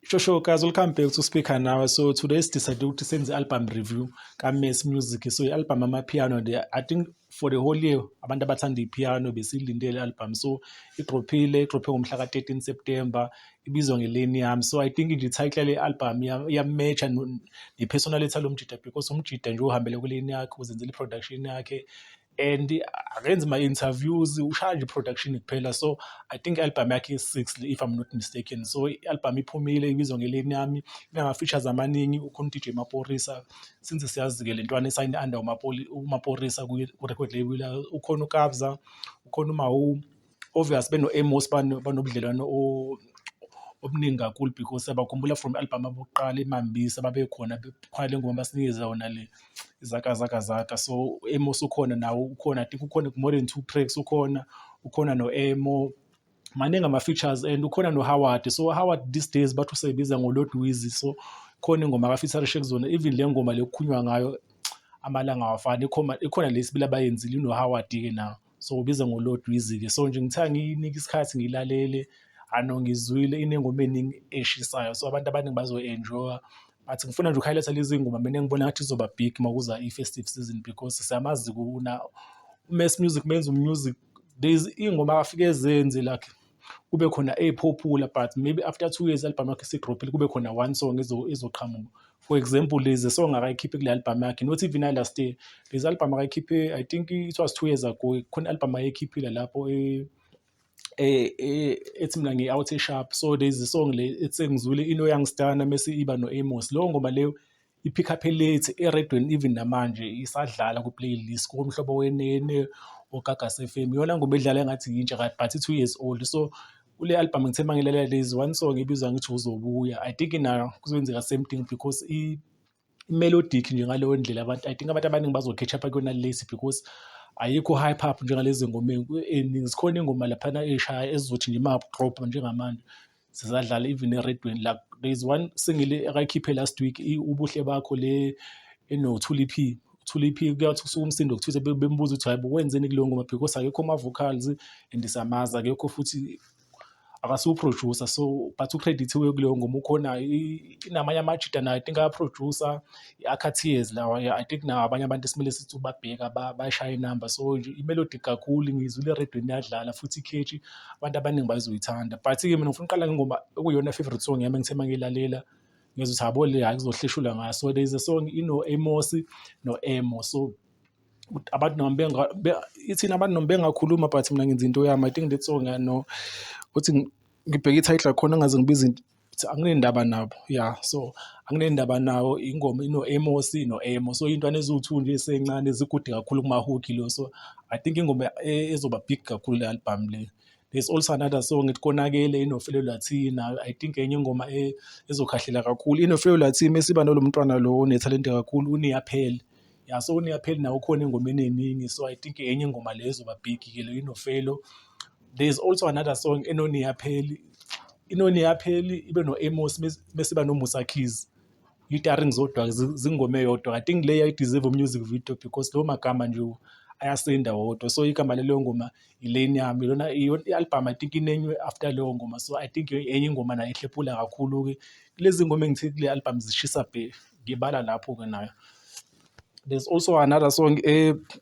Sho guys, welcome back to Speaker Now. So today decided ukuthi senze album review ka-Mass Music. So i-album amapiano, I think for the whole year abantu abathanda ipiano besilindele i-album. So idrophile, idrophe ngomhla ka-13 September, ibizwa nge-Lane Yami. So I think nje i-title le album iyamatcha ne-personality yalo mjida because umjida nje uhambele kulane yakhe, uzenzela i-production yakhe and akenzi ma-interviews, ushaya nje i-production kuphela. So I think i-album yakhe i-six, if I'm not mistaken. So i-album iphumile, ibizwa nge-Lane Yami, inama-features amaningi. Ukhona u-DJ Maphorisa, since siyazi-ke le ntwana esayine under uMaphorisa ku-record label. Ukhona uKabza, ukhona uMawhoo, obvious beno-Aymos, banobudlelwano obuningi kakhulu because siyabakhumbula from i-album yabo yokuqala iMambisa, babekhona khona le ngoma abasinikeza yona le, Zaka Zaka Zaka. So u-Aymos ukhona nawo, ukhona, I think ukhona more than two tracks, ukhona no-Emo. Maningi ama-features and ukhona no-Howard. So Howard these days bathi useyibiza ngo-Lord Wizzy. So khona ingoma aka-featurishe kuzona, even le ngoma le okukhulunywa ngayo, amalanga awafani, ikhona le sibili abayenzile ino-Howard-ke nawo, so ubiza ngo-Lord Wizzy-ke. So nje ngithe angiyinike isikhathi ngiyilalele, ano ngizwile inengoma eningi eshisayo, so abantu abaningi bazo-enjoy-a. But ngifuna nje uku-highlight-a lezi ngoma mina engibona ngathi izoba big makuza i-festive season because siyamazi kuna u-Mass Music menza music, there's iy'ngoma afike ezenze like kube khona ey'popular, but maybe after 2 years i-album yakhe isidrophile kube khona one song ezoqhamuka. For example, there's a song akayikhiphe kule album yakhe, not even last year, there's album akayikhiphe, I think it was 2 years ago, khona i-album ayikhiphile lapho ethi mina ngi-out sharp. So there's a song le ethi sengizwile ino-Young Stunna mese iba no-Aymos. Leyo ngoma leyo i-pick up late eredweni, even namanje isadlala ku-playlist kuMhlobo Wenene, oGagasi FM, iyona ngoma edlala engathi yintsha but i-2 years old. So kule album ngithe uma ngilalela there's one song ebizwa ngithi Uzobuya. I think nayo kuzokwenzeka same thing because i-melodic nje ngaleyo ndlela. Abantu, I think abantu abaningi bazo-catch up kuyona lesi because ayikho hype up njengalezi ngoma ey'ningi. Zikhona iy'ngoma laphana ey'shaya ezizothi nje ma-drop njengamanje zizadlala even eredweni. Like there is one single akayikhiphe last week, Ubuhle Bakho, le enoThuli P. Thuli P, kuyathi kusuka umsindo ku-Twitter bembuza ukuthi hayi bo, wenzeni kuleyo ngoma, because akekho ama-vocals and siyamazi akekho futhi akasiwu-producer, so but u-credit-iwe kuleyo ngoma. Ukhona inamanye amajida nayo, I think aya-producer, i-Akha lawa. I think nawo abanye abantu esimele sithi ubabheka bayishaya inamba. So nje i-melodic kakhulu, ngiyizwile eredweni iyadlala futhi i-catchy, abantu abaningi bazoyithanda. But-ke mina ngifuna ukuqala ngengoma okuyiyona favourite song yami engithe uma ngiyilalela ngezwa ukuthi yabo le, hhayi, kuzohleshulwa ngayo. So there is a song ino-Aymos no-Emo. So abantu noma ithini, abantu noma bengakhuluma, but mina ngenza into yami. I think that song, no, uthi ngibheke i-title yakhona ngingaze ngibize anginendaba nabo, yeah. So anginendaba nawo, ingoma ino-Aymos no-Emo. So iy'ntwana eziwu-two nje ey'sencane zigude kakhulu kuma-hook lo. So I think ingoma ezoba big kakhulu le album le. There's also another song ethi Konakele inoFelo Latina. I think enye ingoma ezokhahlela kakhulu inoFelo Latina, mesiba nalo mntwana lo onethalente kakhulu, uNiyaphela. Yeah, so uNiyaphela nawe ukhona engomeni ey'ningi, so I think enye ingoma le ezoba big-ke le inoFelo. There's also another song enoNiyapheli, inoNiyapheli ibe no-Aymos mese iba noMusa Keys, iy'taringi zodwa zingoma eyodwa. I think le yayi-deserve music video because lawo magama nje ayasinda wodwa. So igama laleyo ngoma i-Lane Yami, iyona i-album, I think inenywe after leyo ngoma. So I think enye ingoma nayo ehlephula kakhulu-ke kulezi ngoma engithe kule album zishisa bhe, ngibala lapho-ke nayo. There's also another song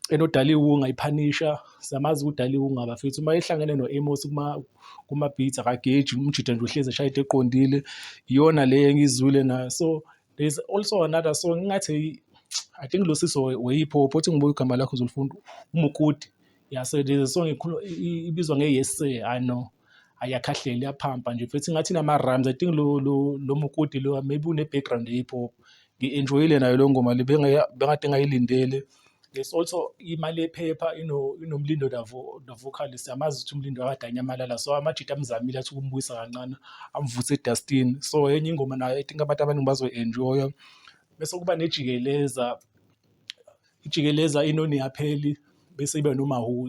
enoDali Wunga, iPhanisha. Siyamazi uDali Wunga bafethu, uma ehlangene no-Aymos kuma-beats akageji umjida nje, uhlezi eshaya into eqondile, iyona le engiyizwile nayo. So there's also another song engathi, I think lo sisi we-hip hop, othi ngibuye igama lakho uzolifunda, uMukudi. Yeah, so there's a song ibizwa nge-Yes Sir, I know ayakhahlela, iyaphampa nje futhi ngathi inama-rhymes. I think lo Mukudi lo maybe une-background ye-hip hop. Ngi-enjoy-ile nayo leyo ngoma le, bengade ngayilindele. There's also Imali Yephepha inoMlindo the vocalist. Siyamazi ukuthi uMlindo akade anyamalala, so amajita amzamile athi ukumbuyisa kancane, amvuse edustini. So enye ingoma nayo I think abantu abaningi bazoyi-enjoy-a. Bese kuba neJikeleza, iJikeleza inoNiyapheli bese iba noMawhoo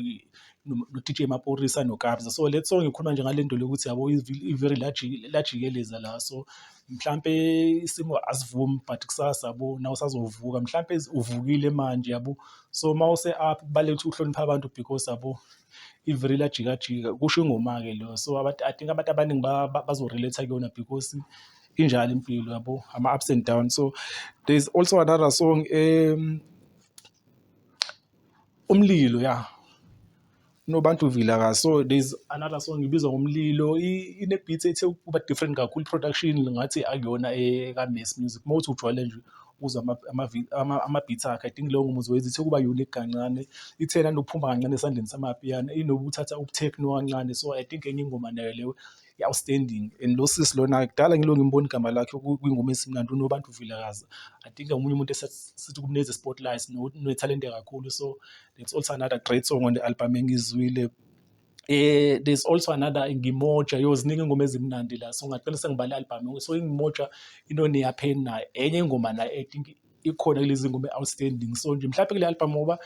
no-DJ Maphorisa noKabza. So le song ikhuluma nje ngale nto le ukuthi yabo iviri lajikeleza la, so mhlampe isimo asivumi but kusasa yabo nawe usazovuka, mhlampe uvukile manje yabo. So mawuse-up kubalulekile ukuthi uhloniphe abantu because yabo iviri liyajikajika, kusho ingoma-ke leyo. So I think abantu abaningi bazo-relate-a kuyona because Injalo impilo, yabo, ama-ups and downs. So there's also another song, Umlilo, ya, Nobantu Vilakazi. So there's another song ibizwa ngoMlilo, ine-beat ethe ukuba different kakhulu, i-production ngathi akuyona eka-Mass Music. Uma uthi ujwayele nje uzwa ama-beats akhe, I think leyo ngoma uzoyizwa ithe ukuba unique kancane, ithe nanokuphuma kancane esandleni samapiyano, inokuthatha ubu-techno kancane. So I think enye ingoma nayo leyo i-outstanding. And lo sisi lona kudala ngilokhu ngimbona igama lakhe kwiy'ngoma ezimnandi, uNobantu Vilakazi. I think omunye umuntu esithi ukumnikeza i-spotlight unethalente kakhulu. So it's also another great song on the album engiyizwile. There's also another Ngimoja, yo, ziningi iy'ngoma ezimnandi la, so ngagcina sengibala i-album. So iNgimoja inoNeya Penny nayo, enye ingoma nayo I think ikhona kulezi ngoma e-outstanding. So nje mhlampe kule album, ngoba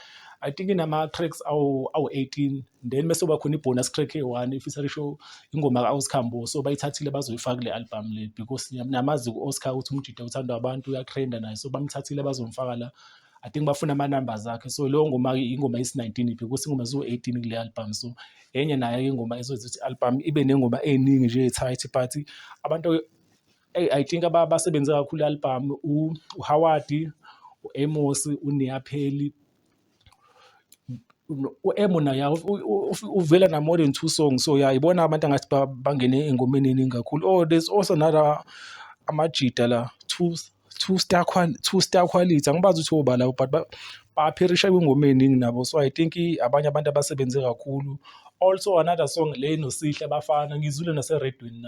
I think inama-tracks awu-18, then mese kuba khona i-bonus track eyi-one i-featurisho ingoma ka-Oscar Mbo. So bayithathile bazoyifaka kule album le because niyamazi u-Oscar ukuthi umjida uthandwa abantu, uyatrenda naye, so bamthathile bazomfaka la. I think bafuna ama-numbers akhe. So leyo ngoma-ke ingoma yesi-19 because ingoma ziwu-18 kule album. So enye nayo ingoma ezoyenza ukuthi i-album ibe ney'ngoma ey'ningi nje ey'tight, but abantu, I think abasebenze kakhulu i-album u-Howard, u-Amos, uNeya Pheli. U-Emo naye uvela na more than two songs. So yeah, ibona abantu engathi bangene ey'ngomeni ey'ningi kakhulu. Oh, there's also another amajida la, two star quality, angibazi ukuthi obani labo, but ba-appearisha kwiy'ngoma ey'ningi nabo. So I think abanye abantu abasebenze kakhulu. Also another song le noSihle Bafana, ngiyizwile naserediyweni.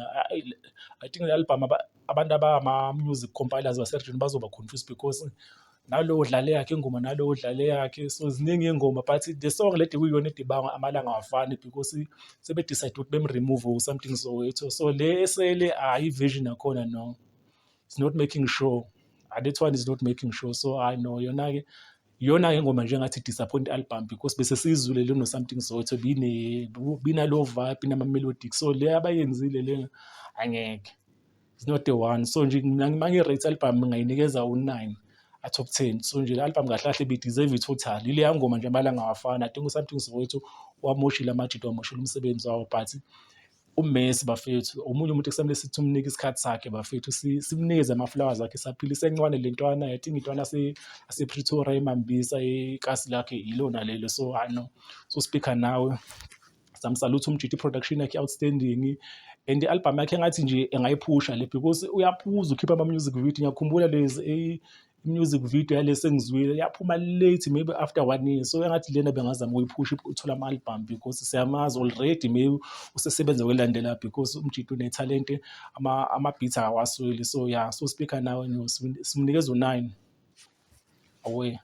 I think le album abantu abama-music compilers baserediyweni bazoba confused because nalo udlala eyakhe ingoma, nalo udlala eyakhe, so ziningi iy'ngoma. But the song le ekuyiyona edibanga amalanga awafani because sebe-decide ukuthi bem-remove u-Something Soweto. So le esele, hhayi, i-version yakhona, no, it's not making sure, that one is not making sure. So hhayi, no, yona-ke iyona-ke ingoma nje engathi disappoint i-album because bese siyizwile le no-Something Soweto binalo vibe, inama-melodic. So le abayenzile le angeke, it's not the one. So nje mina uma ngi-rate i-album ngingayinikeza u-9 out of 10. So nje le album kahle kahle ibi-deserve i-total ileya ngoma nje, amalanga awafani. I think u-Something Soweto wamoshile amajita, wamoshela umsebenzi wawo. But uMessi, bafethu, omunye umuntu ekusamele sithi umnike isikhathi sakhe, bafethu, simnikeze ama-flowers akhe esaphila, isencane le ntwana. I think intwana yase-Pretoria, eMambisa, ikasi lakhe ilona lelo. So hhayi, no, so speaker nawe samsalutha umjita, i-production yakhe outstanding and i-album yakhe engathi nje engayiphusha le because uyaphuza ukhipha ama-music video. Ngiyakhumbula lezi i-music video yale sengizwile yaphuma late, maybe after one year. So engathi lena bengazama ukuyiphusha uthole ama-album because siyamazi already, maybe usesebenza kwelandela because umjita unethalente, ama-beats akawasweli. So yeah, so speaker nawe, no, simnikeza u-9 away.